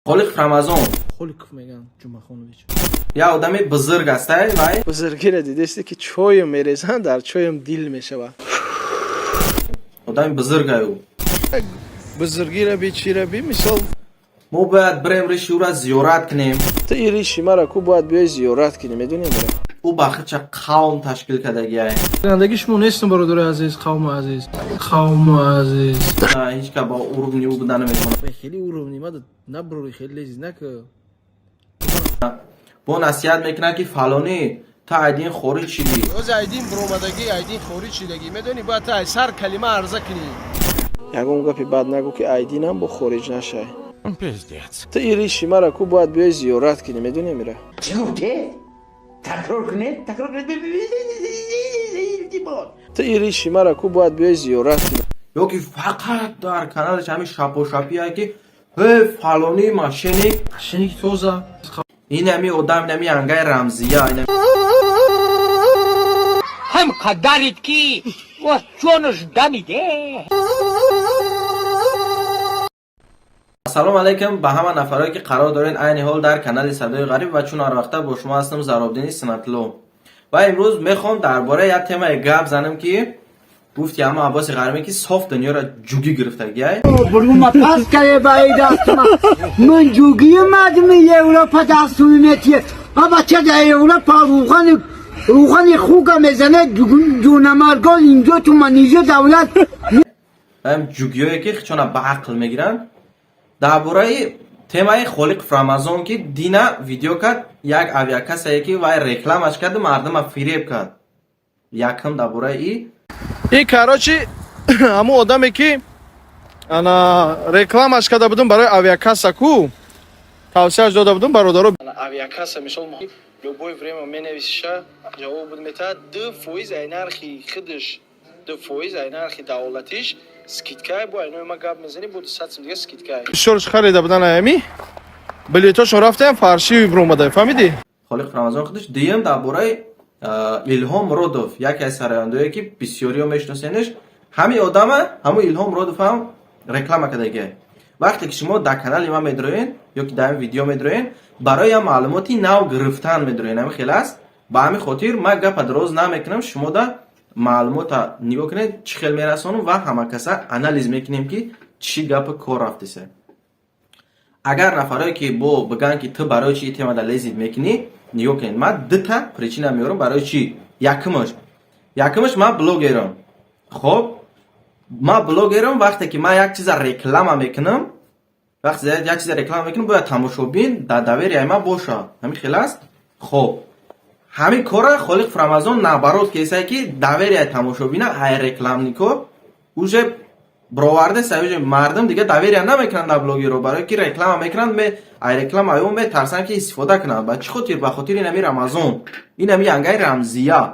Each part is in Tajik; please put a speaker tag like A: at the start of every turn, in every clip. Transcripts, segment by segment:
A: Холиқов Рамазон.
B: Холиков меган, Ҷумъахонович.
A: Як одами бузург астай вай.
B: Бузургиро дидесте, ки чоем мерезанд, дар чоем дил мешавад.
A: Одами бузургай ӯ.
B: Бузургира би, чира би, мисол.
A: Мо бояд бирем, риши ӯра зиёрат кунем.
B: Ту и риши мара ку бояд биёй, зиёрат кунӣ, медонӣ мара?
A: Ӯ ба худша қавм ташкил кардагиай.
B: Гандаги шумо нестам, бародари азиз, қавму азиз, қавму азиз.
A: Ҳеҷ ка ба уровни ӯ буда наметавонад.
B: Хеле уровни мада наброри, хеле лезӣ нака.
A: Бо насиҳат мекунад, ки фалонӣ, ту айдин хориҷ шидӣ.
B: Оз айдин буромадагӣ, айдин хориҷ шидагӣ, медонӣ, бояд ту ай сар калима арза кунӣ. Ягон гапи бад нагӯ, ки айдинам бо хориҷ нашай.
C: Пиздец.
B: Ту и риши мара ку бояд биёй, зиёрат кунӣ, медонӣ мира?
D: Чӣ гуфте? Такрор кунед, такрор кунед, илтимос.
B: Ту и риши мара ку бояд биёй, зиёрат кунӣ.
A: Ё ки фақат дар каналаш ҳамин шапошапие, ки ҳе, фалонӣ мошенник.
B: Шиник тоза.
A: Ин ҳами одам, ин ҳами янгаи Рамзия.
D: Ҳам қадарит ки вас ҷонаш дамиде.
A: Ассалому алайкум ба ҳама нафарое, ки қарор доред айни ҳол дар канали Садои Ғариб, ва чун ҳар вақта бо шумо ҳастам, Заробдини Синатулло. Ва имрӯз мехоҳам дар бораи як темае гап занам, ки гуфти ҳама Аббоси Ғарибе, ки соф дунёро ҷугӣ гирифтагиай.
E: Брума пас кare ба дастма. Ман ҷугии мардуми Европа дастуми метие. А бача дар Европа руғани руғани хуга мезанад, ҷунамаргон инҷо ту манижа давлат.
A: Ҳам ҷугиёе, ки хичона ба ақл мегиранд. Дар бораи темаи Холиқов Рамазон, ки дина видео кард, як авиакассае, ки вай рекламаш карду мардума фиреб кард. Якм дар бораи и
B: И, короче, ҳамун одаме, ки ана рекламаш карда будум барои авиакасса ку, тавсияш дода будум, бародаро. Авиакасса, мисол, любое время менависиша, ҷавоб буд метаҳад. 2% ай нархи худаш, 2% ай нархи давлатиш скидкай. Бо айнои ма гап мезанӣ, бо 200 сум дига скидкай. Бисёрш харида будан, аями билетошон рафтаям, фарши бромада, фаҳмидӣ?
A: Холиқов Рамазон худаш. Дуюм, дар бораи Илҳом Муродов, яке аз сарояндое, ки бисёриҳо мешиносенаш. Ҳамин одама, ҳамун Илҳом Муродов ҳам реклама кардагиай. Вақте ки шумо дар канали ман медроен ё ки дар ин видео медроен, барои як маълумоти нав гирифтан медроен, ҳамин хел аст. Ба ҳамин хотир ман гапа дароз намекунам, шумо да маълумота нигоҳ кунед, чӣ хел мерасонам, ва ҳамакаса анализ мекунем, ки чӣ гапа кор рафтеса. Агар нафарое, ки бо бигӯянд, ки ту барои чи темада лезить мекунӣ, нигоҳ кунед, ман дута причина меорам барои чӣ. Якумаш, ман блогерам. Хоб, ман блогерам. Вақте ки ман як чиза реклама мекунам, вақте як чиза реклама мекунам, бояд тамошобин дар доверияи ман бошад, ҳамин хел аст. Хоб, ҳамин кора Холиқов Рамазон наоборот кесае, ки доверияи тамошобина ай рекламнико уже бировардеса. Уже мардум дига доверия намекунанд дар блогерро, барое ки реклама мекунанд, ай реклама ё метарсанд, ки истифода кунанд. Ба чӣ хотир? Ба хотири инами Рамазон, инами янгаи Рамзия,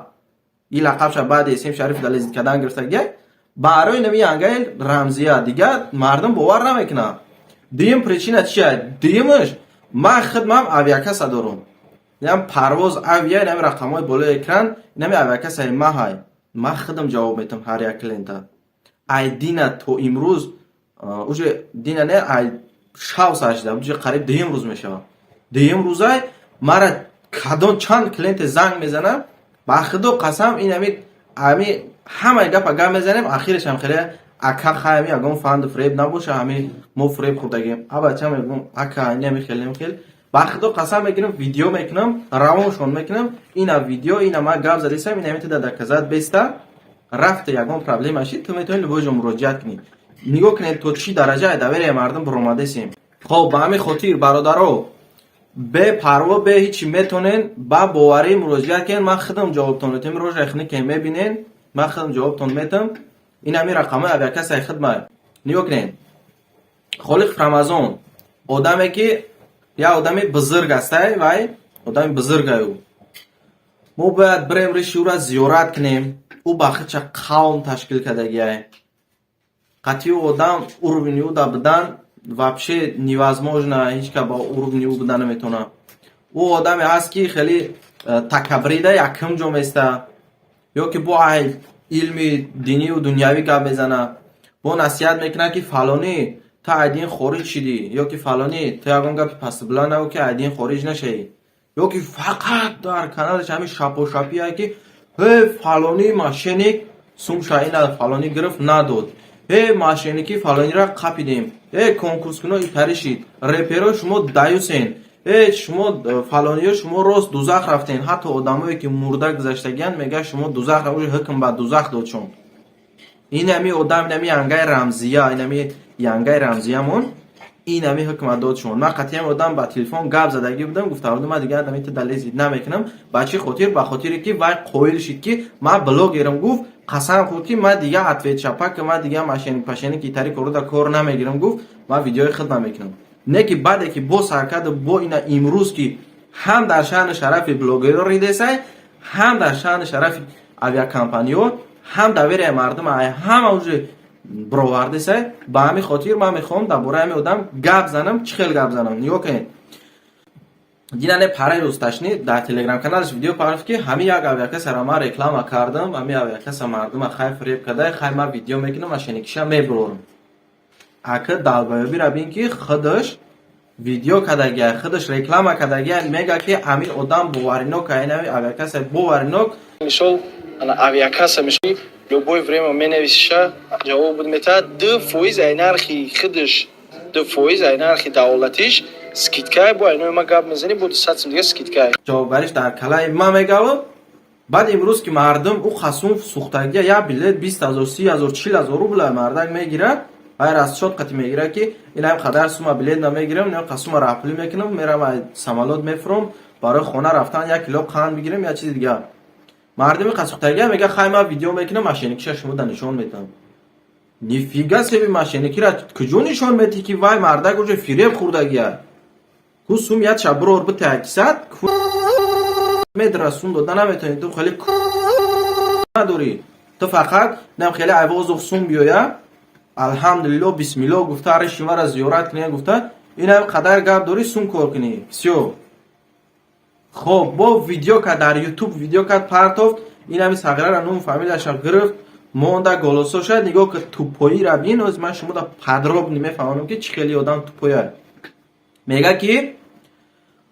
A: и лақабша баъди Сем Шариф далезид кардан гирифтагия. Барои инами янгаи Рамзия дига мардум бовар намекунанд. Дуюм причина чия? Дуюмаш, ман худмам авиакасса дорум, инам Парвоз Авиа, инами рақамҳои болои экран, инами авиакассаи маҳай. Ман худам ҷавоб метам ҳар як клиента. Ай дина то имрӯз, уже дина не, ай шав сар шуда, уже қариб дуюм рӯз мешавад. Дуюм рӯзай мара кадон чанд клиенте занг мезанам, ба худо қасам, ин ами ҳамаи гапа гап мезанем, ахирашам хеле: «Ака, хай, ами ягон фанду фиреб набоша, ҳами мо фиреб хӯрдагем». Абача мегӯм: «Ака, инами хел, нами хел». Ба худо қасам, мегирам, видео мекунам, равоншон мекунам: ина видео, ина ман гап задисам, ина метода доказать беста. Рафта ягон проблема шид, ту метавонӣ любой ҷо муроҷиат кунӣ. Нигоҳ кунед, то чӣ дараҷа доверияи мардум баромадесем. Хоб, ба ҳамин хотир, бародаро, бепарво, бе ҳичи метонен ба боварӣ муроҷиат кунед. Ман худам ҷавобтон метам, рожа ки мебинен, ман худам ҷавобтон метам. Ин ҳамин рақамҳои авиакассаи хидмат, нигоҳ кунед. Холиқов Рамазон одаме, ки як одами бузург астай, вай одами бузургай ӯ. Мо бояд бирем, риши ӯра зиёрат кунем. Ӯ ба худша қавм ташкил кардагиай. Қатъи ӯ одам уровни ӯ да будан вообще невозможно, ҳеҷ ка ба уровни ӯ буда наметавонад. Ӯ одаме ҳаст, ки хеле такаббрида якум ҷо места, ё ки бо ай илми динию дунявӣ гап мезанад, бо насиҳат мекунад, ки фалонӣ. Ту ай дин хориҷ шидӣ, ё ки фалонӣ, ту ягон гапи пастбуланд нагӯ, ки ай дин хориҷ нашавӣ, ё ки фақат дар каналаш ҳамин шапошапие, ки ҳе, фалонӣ мошенник, сумша ина фалонӣ гирифт, надод, ҳе, мошенникӣ, фалониро қапидем, э, конкурскуно итари шид, реперо шумо даюсен, э, шумо фалониё, шумо рост дузах рафтен. Ҳатто одамое, ки мурда гузаштагиянд, мега, шумо дузах, уже ҳукм ба дузах дод шон. Инами одам, инами янгаи Рамзия, инами янгаи Рамзиямон, инами ҳукма дод шон. Ман қатъиян одам ба телефон гап задагӣ будам, гуфта будам, ман дигар ҳамин далезид намекунам. Ба чӣ хотир? Ба хотире ки вай қоил шид, ки ман блогерам. Гуфт, қасам хӯрд, ки ман дигар ответчапак, ман дигар мошенник пашенник, итари коруда кор намегирам. Гуфт, ман видеои худ намекунам. Не ки баъде ки бо саркаду бо ина имрӯз, ки ҳам дар шаъну шарафи блогерро ридесай, ҳам дар шаъну шарафи авиакомпаниҳо, ҳам доверияи мардум ай ҳама уже бировардесай. Ба ҳамин хотир ман мехоҳам дар бораи ҳамин одам гап занам. Чӣ хел гап занам? Нигоҳ кунед, динане параи рӯзташни дар телеграм каналаш видео парафт, ки ҳамин як авиакассара ман реклама кардам, ҳамин авиакасса мардума хай фиреб карда, хай ман видео мекунам, мошенникиша мебурорам. Ака долбоёбира бин, ки худаш видео кардагия, худаш реклама кардагия, мега, ки ҳамин одам боваринок, инами авиакасса боваринок.
B: Мисол, ана авиакасса, мисол, любое время менависиша, ҷавоб буд метаҳад. 2% ай нархи худаш, 2% ай нархи давлатиш скидкай. Бо айнои ма гап мезанӣ, бо 200 сум дига скидкай.
A: Ҷавобгариш дар калаи ма мегавам. Баъд имрӯз, ки мардум ӯ қасум сӯхтагия, як билет 20 000, 30 000, 40 000 рубла мардак мегирад, вай расчёт қати мегирад, ки инам қадар сума билет намегирам, инам қасума раҳпулӣ мекунам, мерам, самолёт мефурам, барои хона рафтан як кило қанд бигирам, як чизи дигар. Мардуми қасухтагия мега, хай, ман видео мекунам, мошенникиша шумо да нишон метавам. Нифига себе, мошенникира куҷо нишон метӣ, ки вай мардак уже фиреб хӯрдагия ку сум як шаб бирор битакисад медра, сум дода наметавонӣ. Ту хеле надорӣ, ту фақат нам хеле айвозух сум биёя, алҳамдулилло, бисмилло гуфта, ари шимара зиёрат кунӣ гуфта, инам қадар гап дорӣ, сум кор кунӣ, всё. Хоб, бо видео кард, дар Ютуб видео кард, партофт. Инами сағирара нум фамилияша гирифт, монда голосоша. Нигоҳ ки тупоира бин. Оз ман шумо да подробно мефаҳмонам, ки чӣ хели одам тупоя. Мега, ки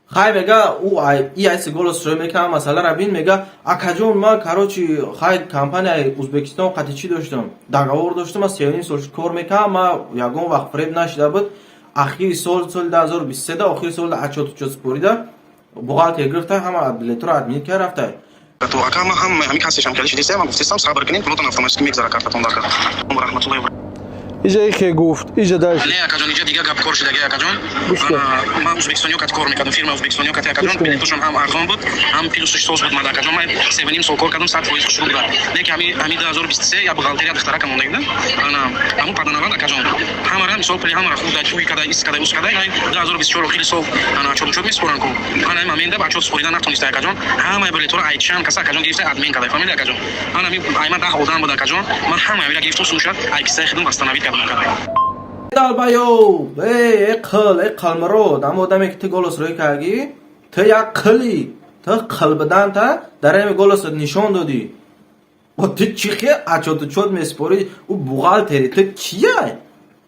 A: хай, мега, ӯ и айси голос шо мекунам, масъалара бин. Мега, акаҷон, ман, короче, хай, компанияи Узбекистон қати чӣ доштам, договор доштам, ман 3,5 сол кор мекунам, ман ягон вақт фиреб нашида буд. Ахири сол, соли 2023, охири сол отчёт учёт спорида, бухгалтер гирифта, ҳама билетро отменить кард, рафта.
C: То ака, ман ҳам ҳамин кассешам кали шидистам, ман гуфтистам, сабр кунед, пулотон автоматически мегзара картатон дар карт. Раҳматуллоҳи.
B: Иҷа ихе гуфт, иҷа даш.
C: Не, акаҷон, иҷа дига гап кор шидаги, акаҷон. Ман узбекистониё кати кор мекардам, фирма узбекистониё кати, акаҷон. Билетошон ҳам арзон буд, ҳам плюсш соз буд. Ман, акаҷон, ман 3,5 сол кор кардам, 100% хушрӯ буд. Не ки ҳами 2023 я бухгалтерия духтарака монда будам, ана ҳамун паданаванд, акаҷон, ҳамара, мисол, пули ҳамара хурда, уй када, ис када, ус када. Ай 2024 охири сол ана отчёт учёт меспорам ку, ана ҳами моменда ба отчёт спорида натониста, акаҷон. Ҳамаи билетҳоро ай чанд каса, акаҷон, гирифта, обмен када, фамилия, акаҷон. Ана ҳами ай ман 10 одам буд, акаҷон, ман ҳамаи амира гирифтум, сумша ай кисаи худам восстановить кардам, ака.
A: Долбоёб, э қил, э қилмирод, ҳама одаме, ки ту голос рӯй кардӣ, ту як қили, ту қил будан та дар ҳами голосот нишон додӣ. О, ту чӣ хел отчёт учёт месупорӣ? Ӯ бухгалтери ту кияй?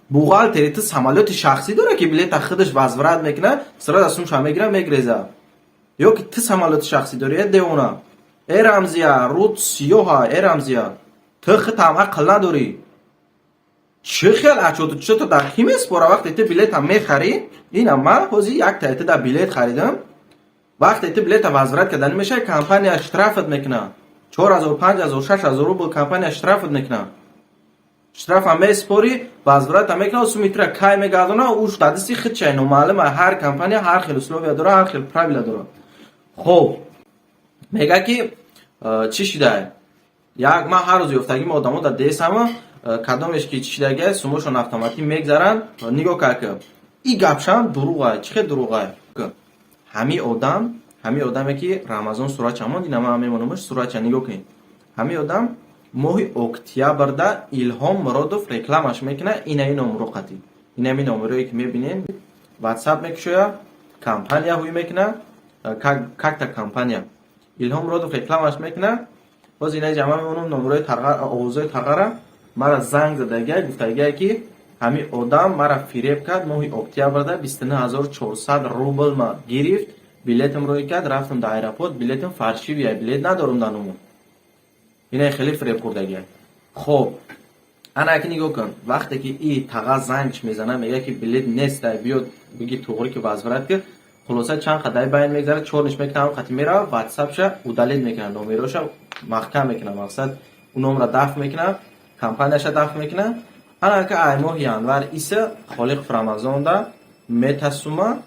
A: Бухгалтери ту самолёти шахсӣ дора, ки билета худаш возврат мекунад, сразу сумша мегира, мегреза? Ё ки ту самолёти шахсӣ дорӣ, э девона, э Рамзия, руд сиёҳа, э Рамзия, ту худам ақл надорӣ. Чӣ хел отчёт учёто дар кӣ месупора, вақте ту билета мехарӣ? Ина ман ҳозир як таи ту дар билет харидам. Вақте ту билета возврат карда намешавад, компания штрафат мекунад, 4000, 5000, 6000 рубл компания штрафат мекунад. Штрафам месупорӣ, возврата мекунад, суми тура кай мегардона, уш дар дасти худчай, номаълум. Ҳар компания ҳар хел условия дора, ҳар хел правила дора. Хоб, мега, ки чӣ шидае, як ман ҳар рӯз ёфтагим одамо дар десама, кадомеш ки чӣ шидагия, сумошон автоматӣ мегзаранд. Нигоҳ кар, ки и гапшам дурӯғай. Чӣ хел дурӯғай? Ҳамин одам, ҳамин одаме, ки Рамазон суратча монд, ина ман мемонамаш суратча, нигоҳ кунед. Ҳамин одам моҳи октябрда Илҳом Муродов рекламаш мекунад. Инаи номро қатӣ, инами номерое, ки мебинем, Ватсап мекушояд, компания ҳуй мекунад, какта компания Илҳом Муродов рекламаш мекунад. Боз ина ҷамъа мемонам, номерои овозои тағара мара занг задагия, гуфтагия, ки Ҳамин одам мара фиреб кард. Моҳи октябрда 29 400 рубл ма гирифт, билетам рӯй кард. Рафтам дар аэропорт, билетам фальшивый, билет надорам дар номон. Ина хеле фиреб хӯрдагия. Хоб, ана аки нигоҳ кун, вақте ки и таға зангш мезана, мега ки билет неста, биё биги туғри ки возврат ки. Хулоса, чанд қадаи байн мегзарад, чорниш мекунам, қати мерава, ватсапша удалить мекунам, номероша маҳкам мекунам, мақсад ӯ номра дафт мекунам, компанияша дафт мекунам. Ана ака, ай моҳи январ иса Холиқов Рамазонда метасума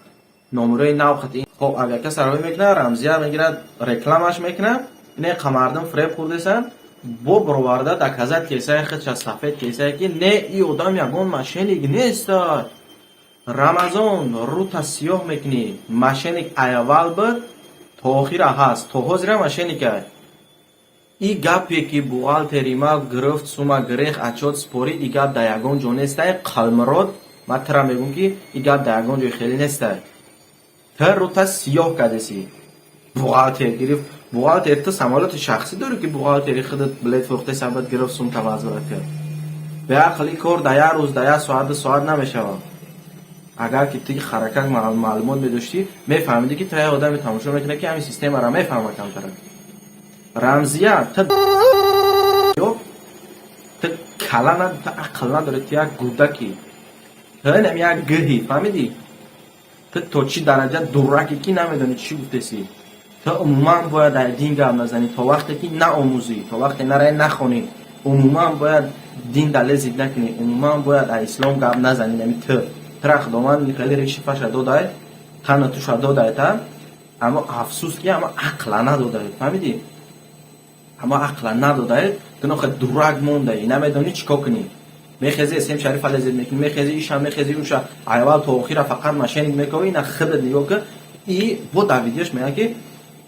A: номерои нав қати. Хоб, авиакасса равӣ мекунад, Рамзия мегирад, рекламаш мекунад. Ине қамардам фиреб хӯрдесан, бо бароварда доказать кесаи худша, сафед кесае ки не, и одам ягон мошенник неста. Рамазон, рута сиёҳ мекунӣ. Мошенник аввал буд, то охира ҳаст, то ҳозира мошенника. И гапе ки бухгалтери ма гирифт, сума гирех, отчёт спорид, и гап дар ягон ҷо нестай. Қалмирод, ман тира мегӯм ки и гап дар ягон ҷои хеле нестай. Ту рута сиёҳ кардеси. Бухгалтер гирифт, бухгалтер, ту самолёти шахсӣ дорӣ ки бухгалтери худат билет фурӯхта сабат гирифт, сумта возврат кард? Беақл, и кор дар як рӯз, дар як соат, 2 соат намешавад. Агар ки ту ҳаракат маълумот медоштӣ, мефаҳмидӣ ки ту як одаме тамошо мекунад ки ҳамин системаро мефаҳма камтара. Рамзия, ту ту кала, ту ақл надорӣ, ту як гурдакӣ, ту инам як гиҳӣ, фаҳмидӣ? Ту то чӣ дараҷа дуракӣ ки намедонӣ чӣ гуфтесӣ. Ту умуман бояд дар дин гап назанӣ, то вақте ки наомӯзӣ, то вақте нараи нахонӣ. Умуман бояд дин дале зид накунӣ, умуман бояд аз ислом гап назанӣ. Нами ту, тура Худованд хеле решифаша додай, тану туша додай та, аммо афсӯс ки ама ақла надодай, фаҳмидӣ? Аммо ақла надодай, ту нохе дурак мондаӣ, намедонӣ чӣ кор кунӣ. Мехези, сем Шариф алезид мекунӣ, мехези иша, мехези уша, аввал то охира фақат мошенник мекавӣ. Ина худат нигоҳ кун, и бо дар видеош мегӯяд ки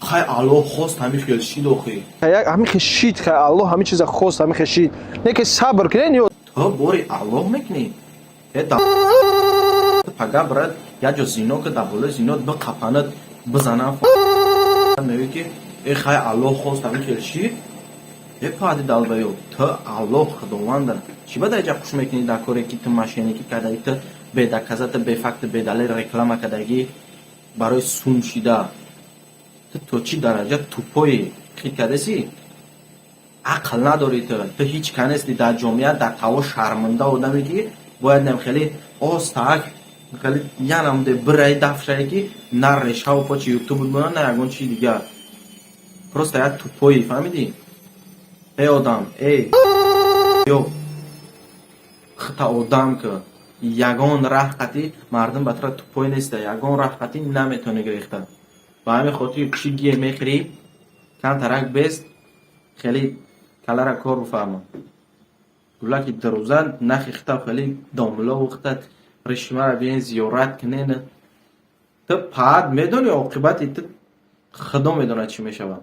A: хай, Аллоҳ хост, ҳамин хел шид охи.
B: Ҳамин хел шид, хай, Аллоҳ ҳамин чиза хост, ҳамин хел шид. Не ки сабр кунед ё
A: Ту бори Аллоҳ мекунӣ, э пага брат, як ҷо зино ки дар болои зино биқапанад, бизанам, мегӯӣ ки э хай, Аллоҳ хост, ҳамин хел шид. Э пади долбоёб, ту Аллоҳ Худованда чӣ ба дар ҷа хуш мекунӣ дар коре ки ту мошенникӣ кардаӣ, ту бедоказать, бефакт, бедалел реклама кардагӣ барои сум шида. Ту то чӣ дараҷа тупой е хит кардасӣ, ақл надорӣ. Ту ҳеҷ ка нести дар ҷомеа, дар таво шарманда одаме ки бояд нам хеле остак хеле янамде бираи дафшае ки на решаву почи ютуб бимона, на ягон чизи дигар. Просто як тупой ӣ, фаҳмидӣ? Эй одам, эй ё хита одам ки ягон раҳ қатӣ мардум ба тура тупой неста, ягон раҳ қатӣ наметавонӣ гирехта. Ба ҳамин хотир чӣ гие мехӯрӣ, камтарак бест, хеле калара кор бифармо. Гулаки дурӯза нахи хита хеле домлову хита ришмара биен зиёрат кунен. Ту паат медонӣ, оқибати ту Худо медонад чӣ мешавад.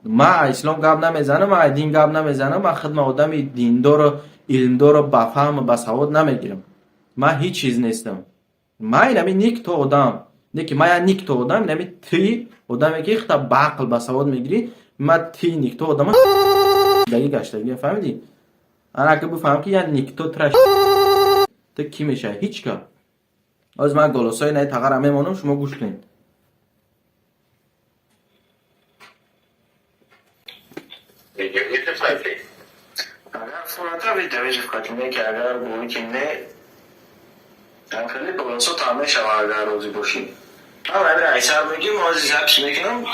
A: Ман ислом гап намезанам, ман дин гап намезанам, ман худма одами диндору илмдору бафаҳму басавод намегирам. Ман ҳеҷ чиз нестам. Ман инами никто одам не ки ман як никто одам, инами ти одаме ки хита баақл, басавод мегирӣ. Ман ти никто одама даги гаштагӣ, фаҳмидӣ? Ана ки бифаҳм ки як никто тра ту кӣ мешавӣ? Ҳеҷ ка. Ҳоз ман голосои наи тағара мемонам, шумо гӯш кунед.
C: Агар фурата видеовызов кардем, ки агар гӯӣ ки не, хеле голосо там мешава, агар розӣ бошӣ. Ман амир айсар мегим, ҳозир запись мекунам.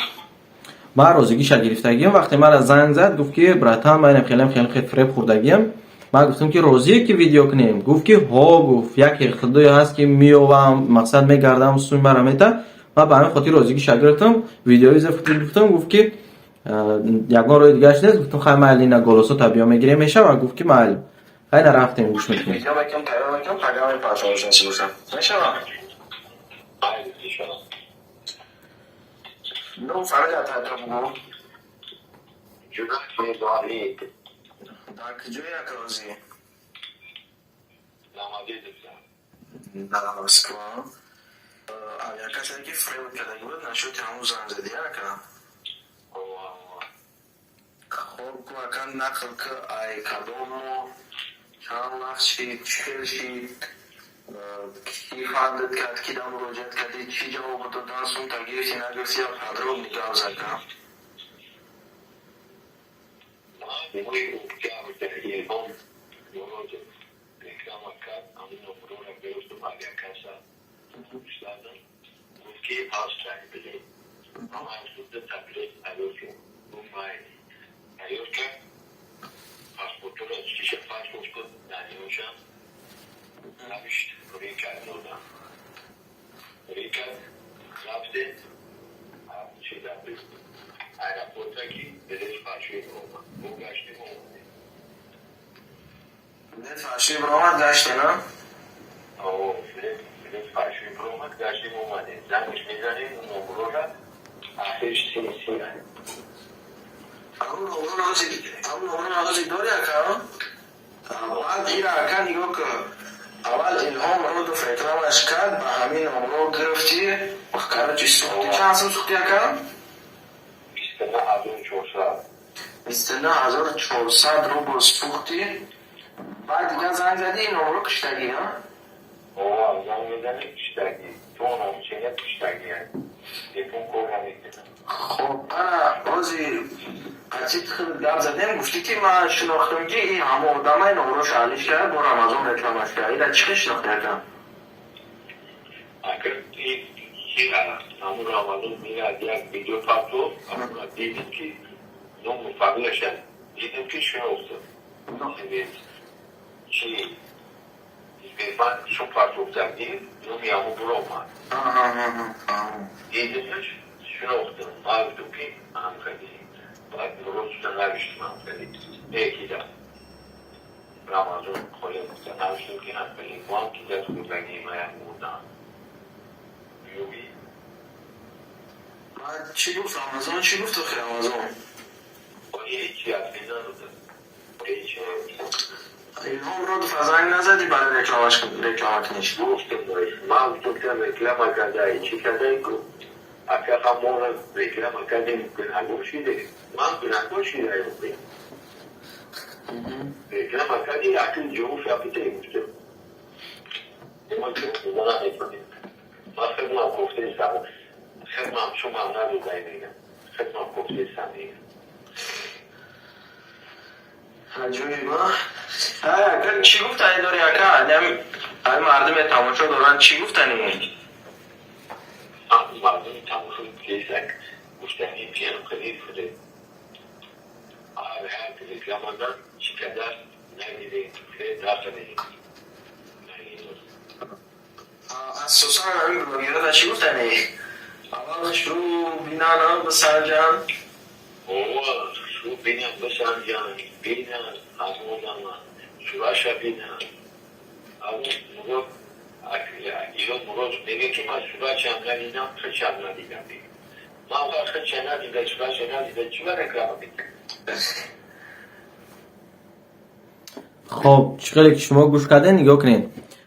A: Ман розигиша гирифтагиам. Вақте мара занг зад, гуфт ки братан, ман инам хеле хеле хеле фиреб хӯрдагиам. Ман гуфтам ки розие ки видео кунем? Гуфт ки ҳо. Гуфт, яке худое ҳаст ки меёвам, мақсад мегардам, суи мара мета. Ман ба ҳамин хотир розигиша гирифтам, видеои гуфтам. Гуфт ки ягон роҳи дигараш нест. Гуфтам хай, майли, ина голосота биё мегирем, мешава? Гуфт ки майли. Хай, нарафтем, гӯш мекунем.
C: Видео мекунам, тайёр мекунам, пага мепартам, бошам. Мешава? Ну, фамилия тайёр бугу. Дар куҷо як розӣ? Дар Москва. Авиакассе ки фиреб кардаги буд, нашоти ҳамун занг задӣ, ака? Хоб, ку ака, нақл ки ай кадом моҳ.
A: Чанд вақт шид, чӣ хел шид, кӣ фандат кард, ки да муроҷиат кардӣ, чӣ ҷавоб додан, сумта гирифтӣ, нагирифтӣ, як подробный гап зад.
F: Моҳи октябр Илҳом Муродов реклама кард, ҳамин номерора гирифтум, авиакасса гӯш дадам, гуфт, ки ҳаст билет. Ман ҳасту дута билет тайёр кардам. Гуфт, тайёр кард, паспортора чиша паспорт кун, надиёшам навишт, рӯй кард, додам. Рӯй кард, рафтем чиза аэропорта, ки билет фальшивый омад. Мо гаштем, омадем.
A: Билет фальшивый биромад, гаштем, а?
F: О, билет фальшивый биромад, гаштем, омадем. Зангш мезанем, номерора ахирш 30 30.
A: Ҳамун номерро ҳози дори, ака? Баъд ира, ака, нигоҳ кун, аввал Илҳом Муродов рекламаш кард, ба ҳамин номерро гирифтӣ, короче, сухти. Чанд сум сухти, ака?
F: 29 400.
A: 29 400 рубл сухти. Баъд дигар занг задӣ, ин номерро киштагӣ, а?
F: О, занг мезанем, киштагӣ. То номчена киштагӣ, телефон кор намекунад.
A: Хоб, ана ҳози қатит худ гап задем, гуфтӣ, ки ман шинохтам, ки ин ҳама одамай номерош алиш кард, бо Рамазон рекламаш кард. Ира чӣ хел шинохтӣ, ака?
F: Агар ҳамун Рамазон меяд, як видео партов, ҳамуна дидем, ки ному фамилияша дидем, ки шинохтам. Чи Сбербанк сум партовзагӣ, номи ҳамун буромад. Дидемш, шинохтам. Ман гуфтам, ки ҳамхели. Баъд Муродшуда навиштам ҳамхели. Экида. Рамазон Холиқовда навиштам, ки ҳамхели. Мо ҳам ки даст хӯрдагии мая мурдам. Юби.
A: Баъд чӣ гуфт Рамазон, чӣ гуфт охи Рамазон?
F: Ҳеҷ ҳарфе надодам. Ҳеҷ.
A: Илҳом Муродов занг назадӣ барои рекламаш, реклама куниш?
F: Гуфтам, ман гуфтам, ки реклама кардаи, чӣ кардаи? Гуфт, ака, ҳамона реклама кардем, гунаҳгор шиде. Ман гунаҳгор шидаем. Реклама кардӣ, акл ҷавоб шапите, гуфтам. Ма ҷавоб дода наметонем. Ман хидмам гуфтесам, хидмам шумам надодай, мегам. Хидмам гуфтесам, мегам.
A: Аҷоиб, а? Ака, чӣ гуфтанӣ дори, ака? Ҳами мардуме тамошо доранд, чӣ гуфтанӣ?
F: Мардуми тамошо кесак гуфтанӣ пиям хеле фуде. Ҳар рекламада чӣ қадар нагирем, хеле нахарем.
A: Асосан ҳамин блогерада чӣ гуфтанӣ? Аввал шурӯъ бинан, бисанҷанд.
F: Ова, шурӯъ бинан, бисанҷанд, бинан ҳамон одама, сураша бинан. Ҳамон Мурод, Илон Мурод мегӯяд, ки ман сурачам надидам, хичам надидам. Ман хича надида, сурача надида, чӣ ба реклама мекунам?
A: Хоб, чӣ хеле ки шумо гӯш кардем, нигоҳ кунед,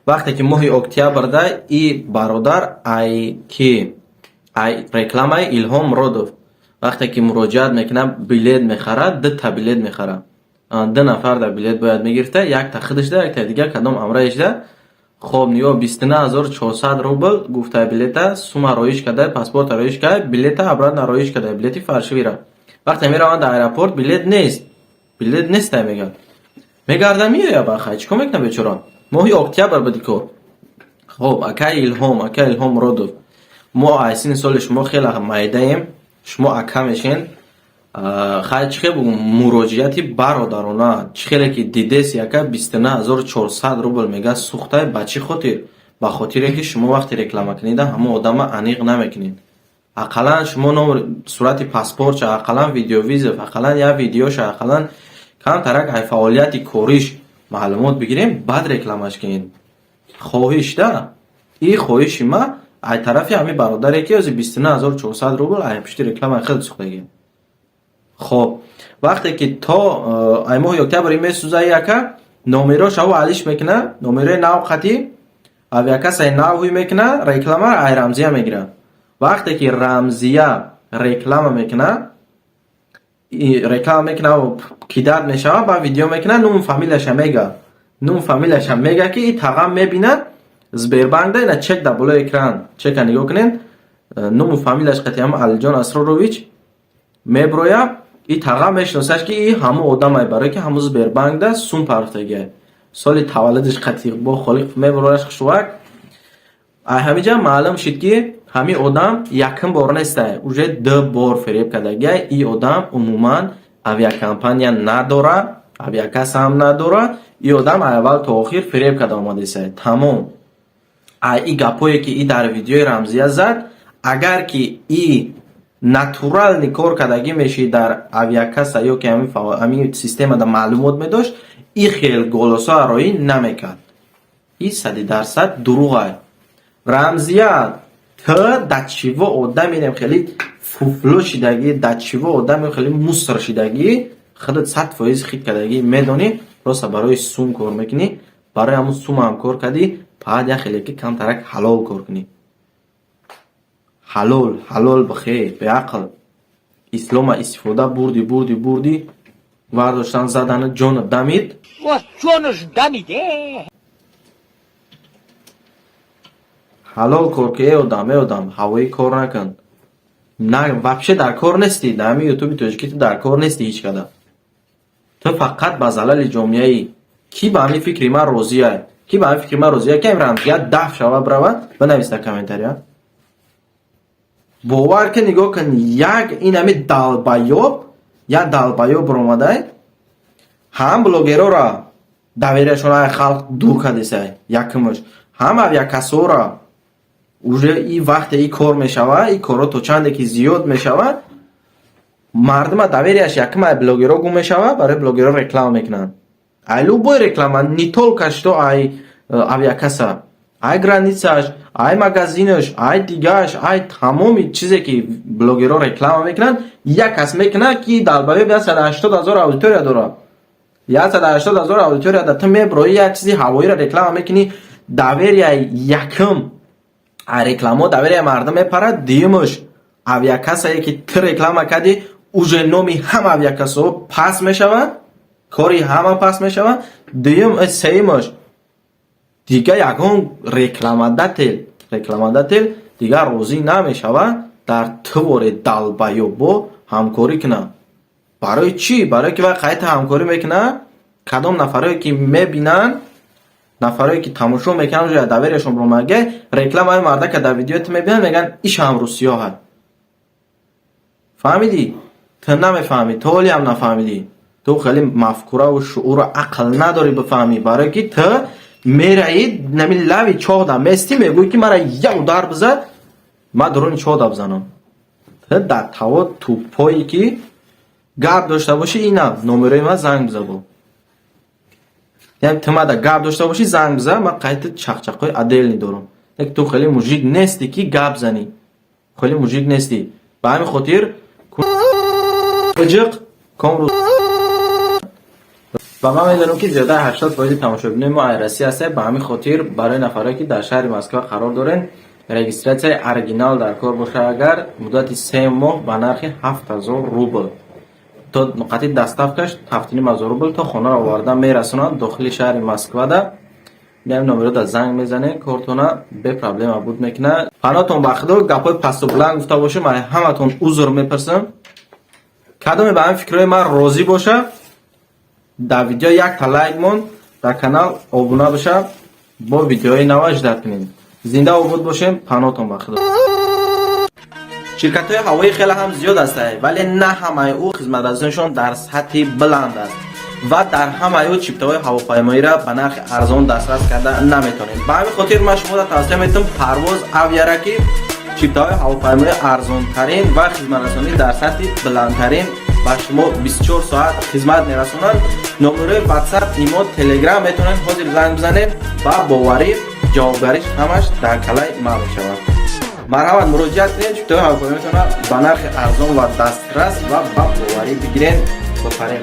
A: вақте ки моҳи октябрда и бародар ай ки ай рекламаи Илҳом Муродов вақте ки муроҷиат мекунад, билет мехарад, дута билет мехарад, ду нафар да билет бояд мегирифта, якта худашда, якта дигар кадом амраишда. Хоб, нигоҳ, 29 400 рубл гуфта билета, сума роиш карда, паспорта роиш карда, билета обратно роиш карда, билети фальшивый ра. Вақте мераванд дар аэропорт, билет нест, билет нестай, мегӯяд. Мегарда, меояд, бахай, чӣ кор мекунад бечора? Моҳи октябр буди кор. Хоб, акаи Илҳом, акаи Илҳом Муродов, мо аз синни соли шумо хеле майдаем, шумо ака мешен. Хай, чӣ хел бугум, муроҷиати бародарона, чӣ хеле ки дидеси, ака, 29 400 рубл мега сухтай, ба чӣ хотир? Ба хотире ки шумо вақте реклама кунида, ҳамон одама аниқ намекунед. Ақаллан шумо ном, сурати паспортша, ақаллан видеовызов, ақаллан як видеоша, ақаллан камтарак ай фаъолияти кориш маълумот бигирем, баъд рекламаш кунед. Хоҳиш да, и хоҳиши ма ай тарафи ҳамин бародаре, ки ози 29 400 рубл ай пушти рекламаи хеле сухтагӣ. Хоб, вақте ки то ай моҳи октябр месӯзаи, ака, номерош ав алиш мекуна, номерои нав қатӣ, авиакассаи нав ҳуй мекуна, реклама ай Рамзия мегира. Вақте ки Рамзия реклама мекуна, реклама мекуна, кидать мешава, баъд видео мекуна, ному фамилияша мега. Нум фамилияшам мега, ки и тағам мебинад Сбербанкда, ина чек дар болои экран, чека нигоҳ кунед, нуму фамилияш қати ҳама Алиҷон Асрорович меброя. И таға мешиносаш, ки и ҳамун одамай, барое ки ҳамун Сбербанкда сум партофтагиай, соли таваллудиш қати бо Холиқов меброяш хушвак. Ай ҳамиҷа маълум шид, ки ҳамин одам якум бор нестай, уже ду бор фиреб кардагиай. И одам умуман авиакомпания надора, авиакасса ҳам надора. И одам аввал то охир фиреб карда омадесай, тамом. Ай и гапое, ки и дар видеои Рамзия зад, агар ки и натуральный кор кардагӣ мешид дар авиакасса ё ки ҳамин системада маълумот медошт, и хел голосо ароӣ намекард. И 100% дурӯғай. Рамзия, т да чиво одаминем хеле фуфло шидагӣ, да чиво одамем хеле мусор шидагӣ, худат 100% хит кардагӣ, медонӣ, просто барои сум кор мекунӣ. Барои ҳамун сумам кор кардӣ, баъд як хеле ки камтарак ҳалол кор кунӣ. Ҳалол, ҳалол бихер, беақл. Ислома истифода бурдӣ, бурдӣ, бурдӣ, вардоштан задани ҷону дамид.
D: Ҷонаш дамид э.
A: Ҳалол кор ки, э одам, э одам, ҳавоӣ кор накун. На, вообще дар кор нестӣ, дар ҳамин ютуби тоҷикӣ ту дар кор нестӣ ҳеҷ када. Ту фақат ба залали ҷомеаӣ. Кӣ ба ҳамин фикри ман розиай? Кӣ ба ҳамин фикри ман розиай, ки ҳамин Рамзия даф шава, бирава, бинавис дар комментария. Бовар ки, нигоҳ кун, як ин ҳами долбоёб, як долбоёб баромадай, ҳам блогерора доверия шон ай халқ дур кардесай, якумаш, ҳам авиакассора. Уже и вақте и кор мешава, и корҳо то чанде ки зиёд мешава, мардума доверия ш якум ай блогеро гум мешава. Барои блогеро реклама мекунанд, ай любой реклама, не только что ай авиакасса, ай граница ш, ай магазинаш, ай дигаш, ай тамоми чизе ки блогерро реклама мекунанд, як кас мекунад, ки долбоёб 180 000 аудитория дорад. 180 000 аудитория да ту меброӣ, як чизи ҳавоиро реклама мекунӣ, доверия якум рекламо доверия мардум мепарад, дуюмаш авиакассае ки ту реклама кардӣ, уже номи ҳама авиакассаҳо паст мешавад, кори ҳама паст мешавад. Дуюм, сеюмаш, дигар ягон рекламодатель дигар розӣ намешавад дар творе долбоёбо ҳамкорӣ кунад. Барои чӣ? Барое ки вай қайта ҳамкорӣ мекунад, кадом нафарое ки мебинанд, нафарое ки тамошо мекунанд, уже доверия шон бромага, рекламаи мардака дар видео ту мебинанд, мегӯянд, иш ҳам русиёҳа. Фаҳмидӣ? Ту намефаҳмӣ, ту ҳолиам нафаҳмидӣ. Ту хеле мафкураву шууру ақл надорӣ бифаҳмӣ, барое ки ту мераӣ нами лави чоҳда местӣ, мегӯӣ, ки мара як удар бизад, ман дуруни чоҳда бизанам. Ту дар таво тупое ки гап дошта бошӣ, ина номерои ман, занг биза. Бо яъне ту мада гап дошта бошӣ, занг биза, ман қайти чақчақҳои отдельный дорам. Лекин ту хеле мужик нестӣ, ки гап занӣ, хеле мужик нестӣ. Ба ҳамин хотир биҷиқ комрӯз. Ва ман медонам, ки зиёдаи 80% тамошобинои мо ай Россия ҳастанд. Ба ҳамин хотир барои нафарое, ки дар шаҳри Москва қарор доред, регистрация и оригинал дар кор бошад, агар муддати 3 моҳ ба нархи 7000 рубл, то нуқати доставка ш 7500 рубл, то хонаро оварда мерасонанд дохили шаҳри Москвада. Ҳамин номерода занг мезанед, кортона бе проблема буд мекунад. Паноҳтон ба Худо. Гапҳои пасту баланд гуфта бошем, ай ҳаматон узр мепурсам. Кадоме ба ҳамин фикрҳои ман розӣ боша, дар видео якта лайк мон, дар канал обуна боша, бо видеои нава ждать кунед. Зинда обуд бошем, паноҳтон ба Худо. Ширкатҳои ҳавоӣ хеле ҳам зиёд ҳастанд, вале на ҳамаи ӯ хизматрасонишон дар сатҳи баланд аст ва дар ҳамаи ӯ чиптаҳои ҳавопаймоиро ба нархи арзон дастрас карда наметавонем. Ба ҳамин хотир ман шуморо тавсия медиҳам Парвоз Авиара, ки чиптаҳои ҳавопаймои арзонтарин ва хизматрасонӣ дар сатҳи баландтарин ба шумо 24 соат хизмат мерасонанд. Номерои WhatsApp, имо, Telegram, метавонед ҳозир занг бизанед, ба боварӣ ҷавобгариш ҳамаш дар калаи ман мешавад. Марҳамат, муроҷиат кунед, чиптаҳои ҳавопаймоитонро ба нархи арзон ва дастрас ва ба боварӣ бигиред. Бифарем.